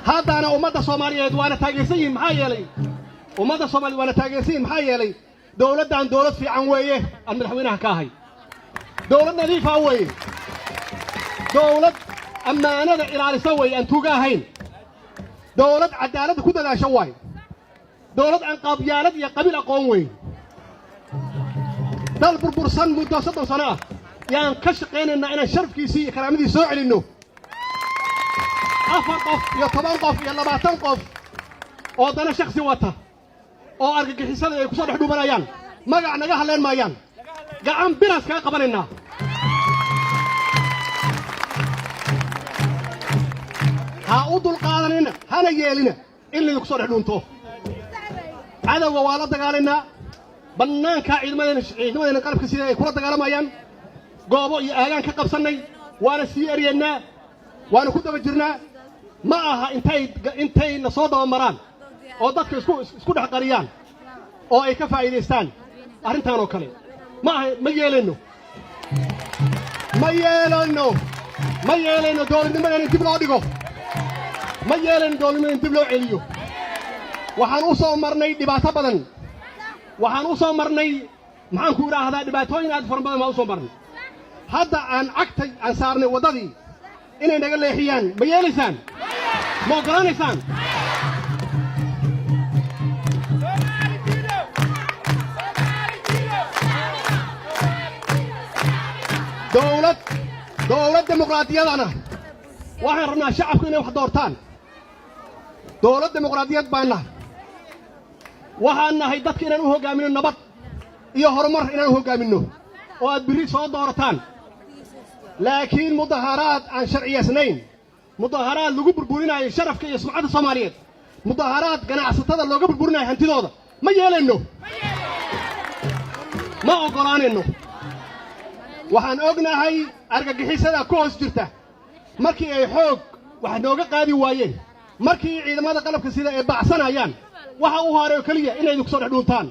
Haddana ummadda Soomaaliyeed waana taageersan yihiin. Maxaa yeelay, ummadda Soomaaliyed waana taageersan yihin. Maxaa yeelay, dowladdan dowlad fiican weeye aan madaxweynaha ka ahay, dowlad nadiifa weeye, dowlad ammaanada ilaalisa weeye, aan tuuga ahayn, dowlad caddaaladda ku dadaasho waaye, dowlad aan qabyaalad iyo qabiil aqoon weyn. Dal burbursan muddo 30 sano ah yaan ka shaqaynaynaa inaan sharafkiisii iyo karaamadii soo celinno. 4 qof iyo 10 qof iyo 20 qof oo dana shaksi wata oo argagixisada ay ku soo dhex dhuumanayaan magac naga hadleen maayaan. Gacan biraas kaga qabanaynaa. Ha u dulqaadanina, hana yeelina in laydinku soo dhex dhuunto. Cadowga waa la dagaalaynaa. Bannaankaa ciidamadeena qalabka sida ay kula dagaalamayaan, goobo iyo aagaan ka qabsannay, waana sii eryeennaa, waana ku daba jirnaa. Ma aha intay na soo dabamaraan oo dadka isku dhex qariyaan oo ay ka faa'iidaystaan arrintan oo kale. Ma aha, ma yeelayno, ma yeelayno, ma yeelayno dowladnimadan in dib loo dhigo. Ma yeelayno dowladnimadan in dib loo celiyo. Waxaan u soo marnay dhibaato badan, waxaan u soo marnay, maxaan ku idhaahdaa, dhibaatooyin aad fara badan baan u soo marnay. Hadda aan cagtay aan saarnay waddadii, inay naga leexiyaan ma yeelaysaan? Ma oggolaanaysaan? Dowlad dimuqraadiyadana waxaan rabnaa shacabku inay wax doortaan. Dowlad dimuqraadiyad baan nahay. Waxaan nahay dadka inaan u hoggaaminno nabad iyo horumar, inaan u hoggaaminno oo aad birri soo doorataan. Laakiin mudaharaad aan sharciyaysnayn, mudaharaad lagu burburinayo sharafka iyo sumcadda Soomaaliyeed, mudaharaad ganacsatada looga burburinayo hantidooda, ma yeelayno, ma oggolaanayno. Waxaan ognahay argagixisada ku hoos jirta. Markii ay xoog wax nooga qaadi waayeen, markii ciidamada qalabka sida ay baacsanayaan, waxa u haray oo keliya inay idinku soo dhex dhuuntaan.